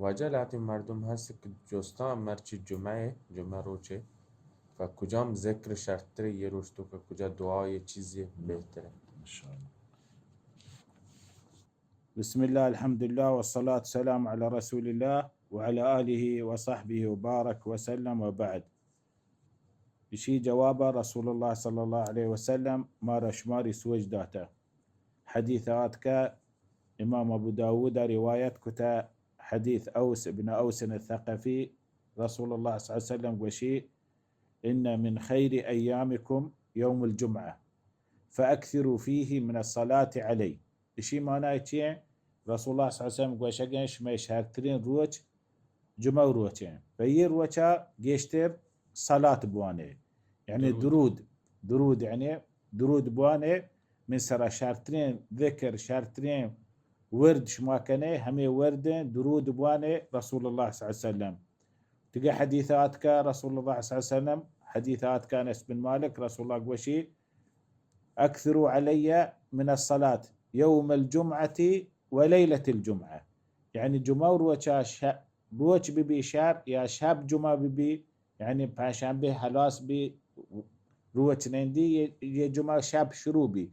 واجہ لہتیں مردم ہست کہ جستاں مرچی جمعہ ء، جمعہ روچ ء، پہ کجام ذکر شرتر ء، یہ روچ توکا کجا دعا یہ چیزی بہتر ہے؟ انشاءاللہ۔ بسم الله، الحمد لله، والصلاة والسلام على رسول الله وعلى آله وصحبه وبارك وسلم، وبعد. اشی جوابا رسول الله صلى الله عليه وسلم مارا شماری سوج داتا. حدیث آتکا امام ابو داود روایت کتا، حدیث اوس ابن اوس الثقفی، رسول الله صلى الله عليه وسلم گوشی: إن من خير أيامكم يوم الجمعة فأكثروا فيه من الصلاة علي. اشی معنی چیه؟ رسول الله صلی الله علیه وسلم گوشگیں شمئے شرترین روچ جمعہ روچ ہیں. پہ یہ روچا گیشتر صلات بوانے، یعنی درود. درود، درود یعنی درود بوانے. من سرا شرترین ذکر، شرترین ورد شما کنے، ہمیں ورد درود بوانے رسول الله صلی الله علیه وسلم. دگہ حدیث آتکا رسول الله صلی الله علیه وسلم، حدیث آتکا انس بن مالک، رسول الله گوشی: أكثروا علي من الصلاة يوم الجمعة وليلة الجمعة. یعنی جمعہ روچا ش-، روچ ببی شر یا شب جمعہ ببی، یعنی پنجشنبه ہلاس بی، روچ نندی، یہ، یہ جمعہ شب شروع بی.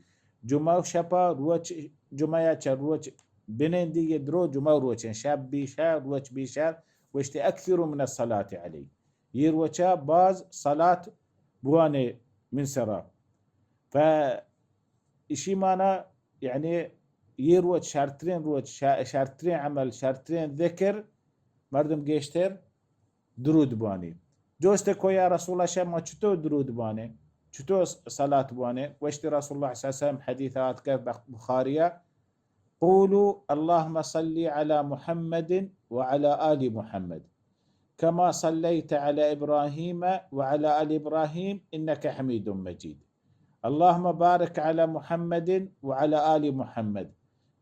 جمعہ شپا روچ، جمعہ یا چہ روچ بنندی، یہ درو جمعہ روچیں، شب بی شر، روچ بی شر. گوشتی: أكثروا من الصلاة علي. یہ روچا باز صلات بوانے من سرا. پہ اشی معنی، یعنی یہ روچ شرترین روچ، ش-، شرترین عمل، شرترین ذکر، مردم گیشتر درود بوانی. جوست کو: یا رسول الله، شما چطور درود بوانه؟ چطور صلات بوانه؟ گوشت رسول الله صلی الله علیه وسلم، حدیث آتکه بخ-، بخاریه: قولوا اللهم صل على محمد وعلى آل محمد كما صليت على إبراهيم وعلى آل إبراهيم إنك حميد مجيد. اللهم بارك على محمد وعلى آل محمد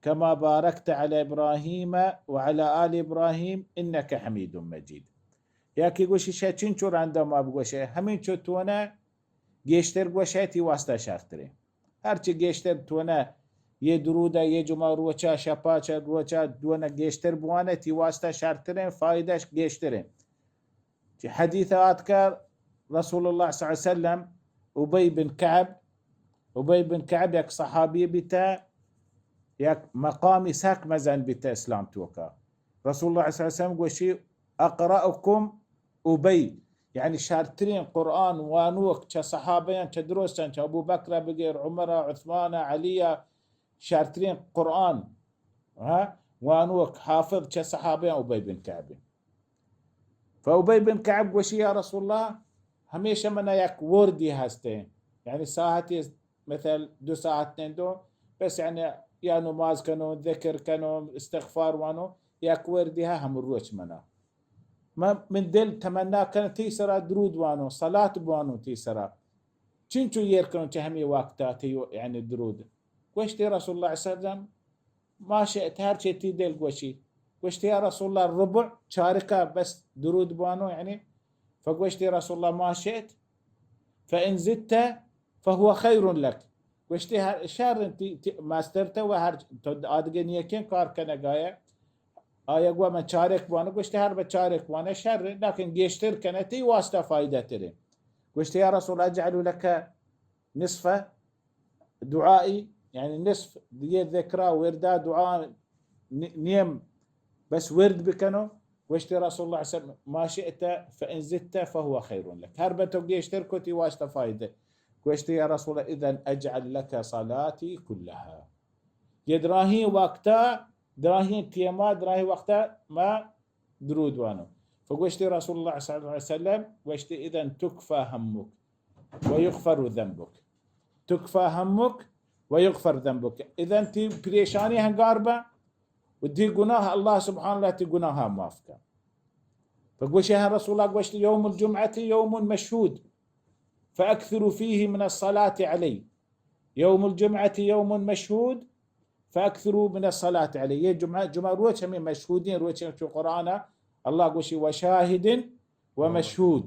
كما باركت على إبراهيم وعلى آل إبراهيم إنك حميد مجيد. یا کہ گوشی شہ چنچو رندا ما بگوشے، ہمینچو تو نہ گیشتر گوشے تی واسطہ شرتریں. ہرچی گیشتر تو نہ یہ درودا، یہ جمعہ روچا، شپا چہ روچا دو نہ گیشتر بوانے تی واسطہ شرتریں، فائدہ گیشتریں. چہ حدیث آتکا رسول الله صلی الله علیه وسلم، ابی بن کعب، ابی بن کعب یک صحابی بیتا، یک مقامی سک مزن بیتا اسلام توکا. رسول الله صلی الله علیه وسلم گوشی: أقرأكم أبي، یعنی شرترین قرآن وانوک چہ صحابیان، چہ درستان، چہ ابوبکر بگیر، عمر، عثمان، علی، شرترین قرآن، ها، وانوک حافظ چہ صحابیان ابی بن کعب. فابی بن کعب گوشی: یا رسول الله، ہمیشہ منا یک وردی ہستے، یعنی ساعتی مثل دو ساعت نندو، بس یعنی یا نماز کنو، ذکر کنو، استغفار وانو، یک وردی ہا ہم روچ منا. من، من دل تمنا کن تی سرا درود وانو، صلات بوانو تی سرا. چنچو یر کنو چہ ہمی وقتا تی یعنی درود؟ گوشتی رسول الله صلی الله علیه وسلم: ما شئت، ہر چی تی دل گوشی. گوشتی: یا رسول الله، ربع، چارکا بس درود بوانو یعنی؟ فگوشتی رسول الله: ما شئت، فإن زدت فهو خير لك. گوشتی: ہر شر تی، تی مستر تو و ہر تو آدگہ نیکیں کار کنگایہ. آیا گو من چارک بوانو؟ گوشتی: ہر بہ چارک بوانہ شر، لیکن گیشتر کنہ تی واسطہ فائدہ ترے. گوشتی: یا رسول الله، أجعل لك نصف دعائي، یعنی نصف دیگہ ذکرا، وردا، دعا نی-، نیم بس ورد بکنو؟ گوشتی رسول الله صلی الله علیه وسلم: ما شئت فإن زدت فهو خير لك. ہر بہ تو گیشتر کو تی واسطہ فائدہ. گوشتی: یا رسول الله، إذن أجعل لك صلاتي كلها. یہ دراہیں وقتا، دراہیں تیما، دراہیں وقتا ما درود وانو. فگوشتی رسول الله صلی الله علیه وسلم، گوشتی: إذن تكفى همك ويغفر ذنبك. تكفى همك ويغفر ذنبك. اذن تی پریشانی ہنگار با و دی گناہ، الله سبحانه و تعالی تی گناہ معاف کن. فگوشی ہاں رسول الله گوشت: يوم الجمعة يوم مشهود فأكثروا فيه من الصلاة علي. يوم الجمعة يوم مشهود فأكثروا من الصلاة علي. یہ جمعہ، جمعہ روچ ہمیں مشہودیں روچ ہیں، چو قرآن الله گوشی: وشاهد ومشهود.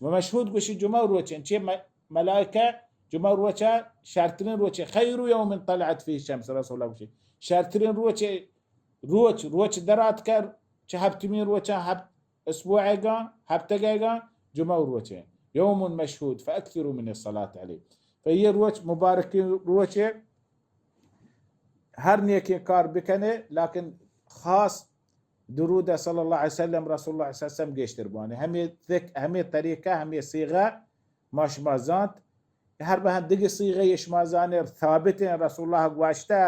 ومشهود گوشی جمعہ روچ ہیں. چی م-، ملائکہ جمعہ روچا شرترین روچ، خير يوم طلعت فيه الشمس، رسول الله گوشی شرترین روچ، روچ، روچ درات کر، چہ ہپتمی روچاں، ہپت اسبوعیگاں، ہپتگیگاں، جمعہ روچے، یوم مشهود فاکثروا من الصلاة علیه. فہ یہ روچ مبارکیں روچے، ہر نیکیں کار بکنے، لیکن خاص درود صلی اللہ علیہ وسلم، رسول اللہ صلی اللہ علیہ وسلم گیشتر بوانے. ہمیں ذک-، ہمیں طریقہ، ہمیں صیغہ ما شما زانت. ہر بہن دگہ صیغہ شما زانے ثابت ہیں، رسول اللہ گواشتہ،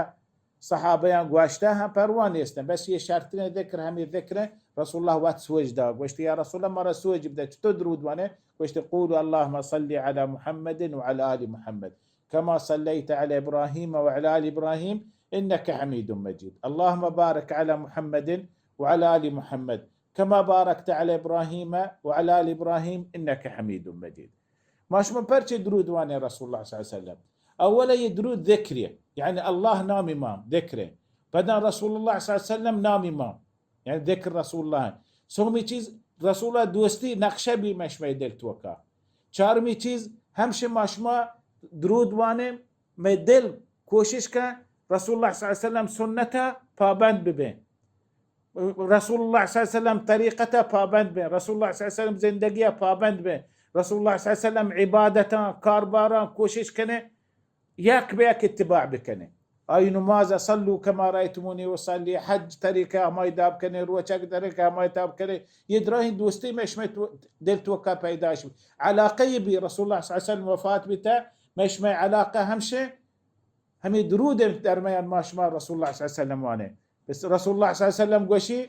صحابیاں گواشتہ، ہم پرواہ نیستن. بس یہ شرطیں ذکر، ہمیں ذکر ہیں. رسول اللہ وقت سوج دا، گوشت، یا رسول اللہ، مارا سوج بدہ، چطور درود وانے؟ گوشت، قولوا اللهم صل على محمد وعلى آل محمد كما صليت على إبراهيم وعلى آل إبراهيم إنك حميد مجيد. اللهم بارك على محمد وعلى آل محمد كما باركت على إبراهيم وعلى آل إبراهيم إنك حميد مجيد. ما شما پرچے درود وانے رسول اللہ صلی اللہ علیہ وسلم؟ اولا یہ درود ذکریہ، یعنی اللہ نام امام ذکر ہے. پدا رسول اللہ صلی اللہ علیہ وسلم نام امام، یعنی ذکر رسول اللہ. سومی چیز، رسول اللہ دوستی نقشہ بی مشمع دل توکا. چارمی چیز، ہمشہ ما شما درود وانے، مئے دل کوشش کن رسول اللہ صلی اللہ علیہ وسلم سنت پابند ببیں، رسول اللہ صلی اللہ علیہ وسلم طریقت پابند بیں، رسول اللہ صلی اللہ علیہ وسلم زندگی پابند بیں، رسول اللہ صلی اللہ علیہ وسلم عبادتاں، کارباراں کوشش کنے یک بہ یک اتباع بکنے. آئی نماز، صلوا كما رأيتموني أصلي، حج طریقہ ہمائی داب کنے، روچگ طریقہ ہمائی داب کنے. یہ دراہیں دوستی مئے شمئے تو-، دل توکا پیداش بی. علاقہ یہ بی، رسول اللہ صلی اللہ علیہ وسلم وفات بیتا، مئے شمئے علاقہ ہمشہ ہمیں درود درمیان ما شما رسول اللہ صلی اللہ علیہ وسلم وانے. بس رسول اللہ صلی اللہ علیہ وسلم گوشی،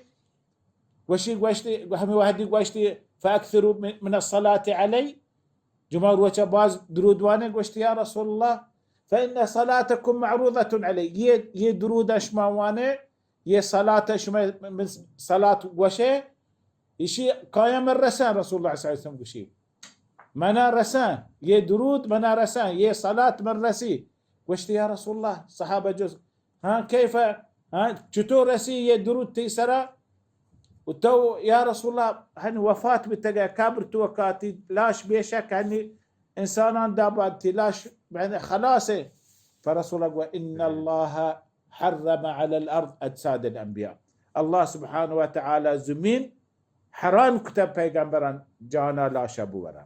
گوشی گوشتی، ہمیں وحدی گوشتی، فاکثروا من، من الصلاة علی، جمعہ روچہ باز درود وانے. گوشتی، یا رسول اللہ، فإن صلاتكم معروضة علی، یہ، یہ درود شما وانے، یہ صلات شما، من صلات گوشے، ایشی کایا من رسن؟ رسول اللہ صلی اللہ علیہ وسلم گوشی، منا رسن، یہ درود منا رسن، یہ صلات من رسی. گوشتی، یا رسول اللہ، صحابہ جز، ہاں، کیف، ہاں، چطور رسی یہ درود تی سرا؟ و تو، یا رسول اللہ، ہن وفات بتگے، قبر توکا، تی لاش بے شک ہنی انسانان دابان، تی لاش، یعنی، خلاص ہے. فرسول اللہ گو، ان اللہ حرم علی الارض اجساد الانبیاء. اللہ سبحانہ و تعالی زمین حرام کتہ پیغمبران جانا لاشا بورا.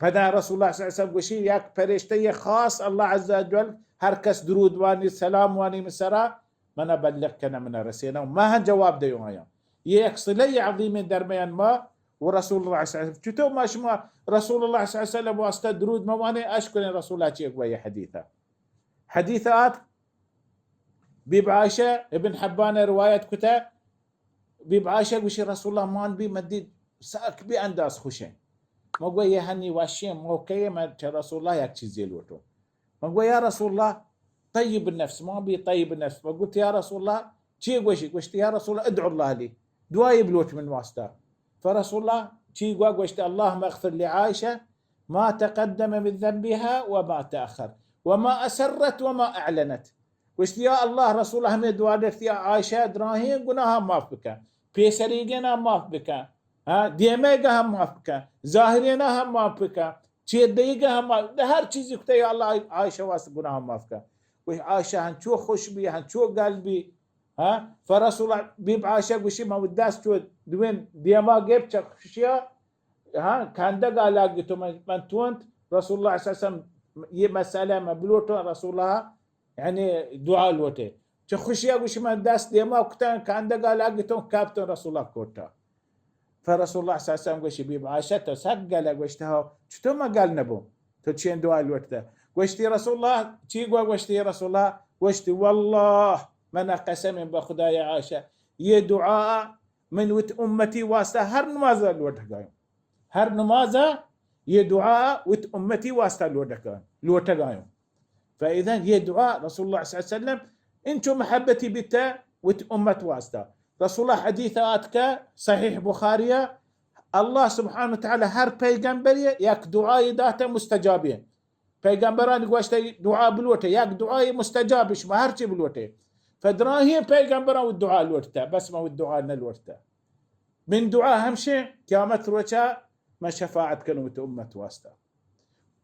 پدا رسول اللہ صلی اللہ علیہ وسلم گوشی، یک فرشتہ یہ خاص اللہ عز و جل، ہر کس درود وانی، سلام وانی من سرا، منا بلغ کنہ، منا رسینہ، ما ہم جواب دیوں آیا. یہ یک صلہ عظیم درمیان ما و رسول اللہ صلی اللہ علیہ وسلم. چطور ما شما رسول اللہ صلی اللہ علیہ وسلم واسطہ درود موانے؟ اش کنیں رسول اللہ چی گویا حدیثہ. حدیث آت، بی بی عائشہ، ابن حبان روایت کتہ، بی بی عائشہ گوشی، رسول اللہ مان بی، من دید سک بے انداز خوش ہیں. من گو، یہ ہنی وشیں موقع ہے، من چہ رسول اللہ یک چیزے لوٹوں. من گو، یا رسول اللہ، طیب النفس، مان بی طیب النفس. من گو، یا رسول اللہ، چی گوشی؟ گوشتی، یا رسول اللہ، ادعو اللہ لی، دعائے بلوٹ من واسطہ. فرسول اللہ چی گوا؟ گوشت، اللهم اغفر لعائشة ما تقدم من ذنبها وما تأخر وما أسرت وما أعلنت. گوشت، یا اللہ، رسول ہمیں دعا درتی، عائشہ دراہیں گناہ معاف بکن، پیسریگینا معاف بکن، ہاں، دیمے گا ہم معاف بکن، ظاہرینا ہم معاف بکن، چیر دیگا ہم معاف، ہر چیزی کتے، یا اللہ، عائشہ واسطہ گناہ معاف کن. گوشت، عائشہ ہنچو خوش بی، ہنچو گل بی، ہاں، فرسول اللہ، بی بی عائشہ گوشی، من دست چو دوین دیما گپ چہ خوشیا، ہاں، کندگا لگتو، من، من تونت، رسول اللہ صلی اللہ علیہ وسلم، یہ مسئلہ من بلوٹو، رسول اللہ، یعنی، دعا لوٹے. چہ خوشیا گوشی، من دست دیما کتن، کندگا لگتو، کپتو رسول اللہ کوٹا. فرسول اللہ صلی اللہ علیہ وسلم گوشی، بی بی عائشہ، تو سک گل ئے؟ گوشت، ہو. چطور من گل نبوں؟ تو چین دعا لوٹتا؟ گوشتی، رسول اللہ، چی گوا؟ گوشتی، رسول اللہ، گوشتی، واللہ، من قسم بخدای عائشہ، یہ دعا من وت امتی واسطہ ہر نماز لوٹگایوں. ہر نماز یہ دعا وت امتی واسطہ لوٹگا-، لوٹگایوں. فإذا یہ دعا رسول اللہ صلی اللہ علیہ وسلم انچو محبتی بیتا وت امت واسطہ. رسول اللہ حدیث آتکا صحیح بخاری، اللہ سبحانہ وتعالی ہر پیغمبری یک دعای داتا مستجابی. پیغمبرانی گوشتہ دعا بلوٹے، یک دعای مستجاب، شما ہر چی بلوٹے. فدراہیں پیغمبران وت دعا لوٹتا، بس ما وت دعا نلوٹتا. من دعا ہمشیں، قیامت روچا من شفاعت کنوں وت امت واسطہ.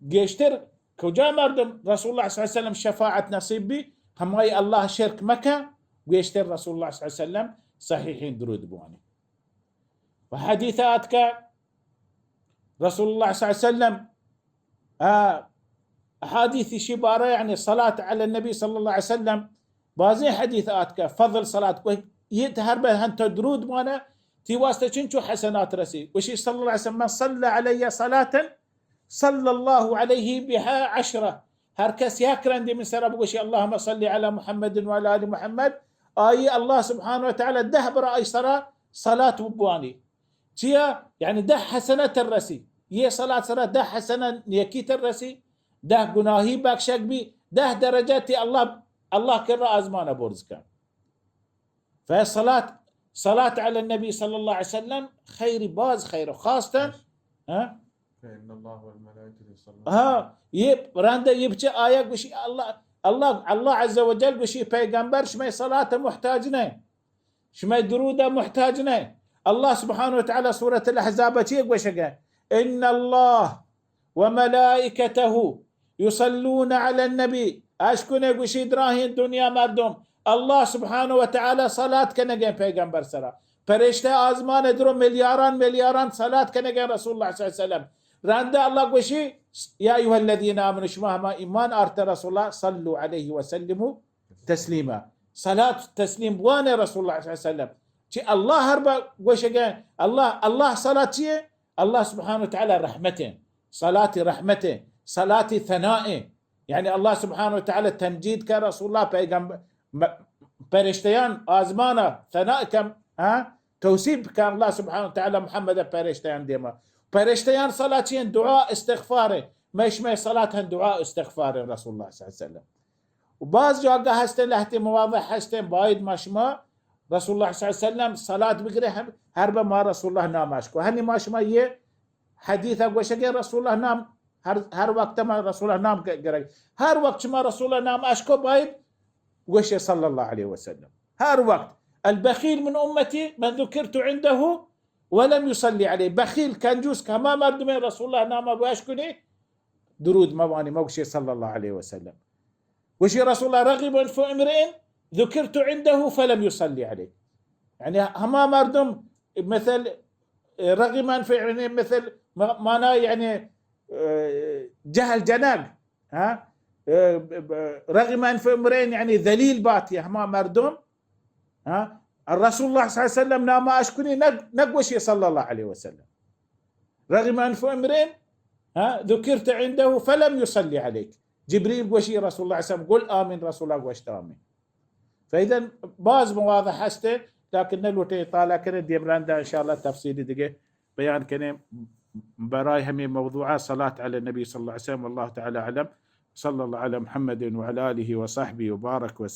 گیشتر کجا مردم رسول اللہ صلی اللہ علیہ وسلم شفاعت نصیب بی، ہمائی اللہ شرک مکن، گیشتر رسول اللہ صلی اللہ علیہ وسلم صحیحیں درود بوانی. و حدیث آتکا رسول اللہ صلی اللہ علیہ وسلم، آ، احادیث شی بارہ، یعنی صلاة علی النبی صلی اللہ علیہ وسلم، بازیں حدیث آتکا فضل صلاة کو، یہ ہر بہ ہن تو درود مانا، تی واسطہ چنچو حسنات رسی۔ وشی صلی اللہ علیہ وسلم، من صلی علی صلاة صلی اللہ علیہ بها عشرة۔ ہر کس یک رندی من سرا بگوشی، اللهم صل علی محمد وعلی آل محمد، آئی اللہ سبحانہ و تعالی دہ برا آئی سرا صلاة بوانی۔ چیا؟ یعنی دہ حسنہ تر رسی۔ یہ صلاة سرا دہ حسنہ نیکی تر رسی، دہ گناہی بخشگ بی، دہ درجہ تی اللہ، اللہ کرا آزمان برز کن۔ فصلاة، صلاة علی النبی صلی اللہ علیہ وسلم خیر، باز خیر، خاصتاً، ہاں؟ فإن الله وملائكته يصلون ہاں، یہ رند، یہ بچے آیا گوشی اللہ، اللہ، اللہ عز و جل گوشی پیغمبر شمئے صلاة محتاج نہ، شمئے درود محتاج نہ۔ اللہ سبحانہ و تعالی سورة الاحزاب چی گوشگا؟ ان اللہ وملائكته يصلون على النبي۔ اشکنے گوشی دراہیں دنیا مردم، اللہ سبحانہ و تعالی صلاة کنگے پیغمبر سرا۔ پرشتہ آزمان درو ملیاران ملیاران صلاة کنگے رسول اللہ صلی اللہ علیہ وسلم۔ رندہ اللہ گوشی، یا ایها الذین آمنوا، شما ہما ایمان آرتہ رسول اللہ، صلوا علیہ وسلموا تسلیما۔ صلاة تسلیم بوانے رسول اللہ صلی اللہ علیہ وسلم۔ چی اللہ ہر با گوشگے، اللہ، اللہ صلاة چیے؟ اللہ سبحانہ و تعالی رحمتیں، صلاة رحمتیں، صلاة ثنائیں۔ یعنی اللہ سبحانہ و تعالی تمجید کا رسول اللہ پیغمبر، م-، پرشتیان آزمانا ثناء کم، ہاں؟ توصیف کا اللہ سبحانہ و تعالی محمد پرشتیان دیما۔ پرشتیان صلاة چین؟ دعا استغفار۔ میں شمع صلاة ہن دعا استغفار رسول اللہ صلی اللہ علیہ وسلم۔ و باز جاگہ ہستیں، لہتے مواضع ہستیں، باید ما شما رسول اللہ صلی اللہ علیہ وسلم صلاة بگرے، ہر، ہر بہ ما رسول اللہ نام اشکو۔ ہنی ما شما یہ حدیث گوشگے رسول اللہ نام، ہر، ہر وقت ما رسول اللہ نام گ-، گرگ۔ ہر وقت شما رسول اللہ نام اشکو باید گوشے صلی اللہ علیہ وسلم۔ ہر وقت، البخیل من امتی من ذکرت عنده ولم يصلي عليه۔ بخیل، کنجوس، کہ ہما مردمے رسول اللہ نام اشکنی، درود موانی، مگوشی صلی اللہ علیہ وسلم۔ گوشی رسول اللہ، رغم انف امرئ ذکرت عنده فلم يصلي عليه۔ یعنی ہما مردم مثل، رغم انف، یعنی مثل، ما-، مانا یعنی، اه، جہل جنگ، ہاں؟ اه، ب-، ب-، رغم انف امرئ یعنی ذلیل باتی ہما مردم، ہاں؟ رسول اللہ صلی اللہ علیہ وسلم نام اشکنی نگ-، نگوشی صلی اللہ علیہ وسلم۔ رغم انف امرئ، ہاں، ذکرت عنده فلم يصلي عليك۔ جبریل گوشی رسول اللہ صلی اللہ علیہ وسلم، گل آمین، رسول اللہ گوشت آمین۔ فإذا باز مواضع ہستے، لیکن نہ لوٹے اطالہ کرے، دیم رندا انشاءاللہ تفصیلی دیگہ بیان کنے برای ہمیں موضوع صلاة علی النبی صلی اللہ علیہ وسلم۔ واللہ تعالی اعلم۔ صلی اللہ علی محمد وعلی آلہ وصحبہ وبارک وسلم۔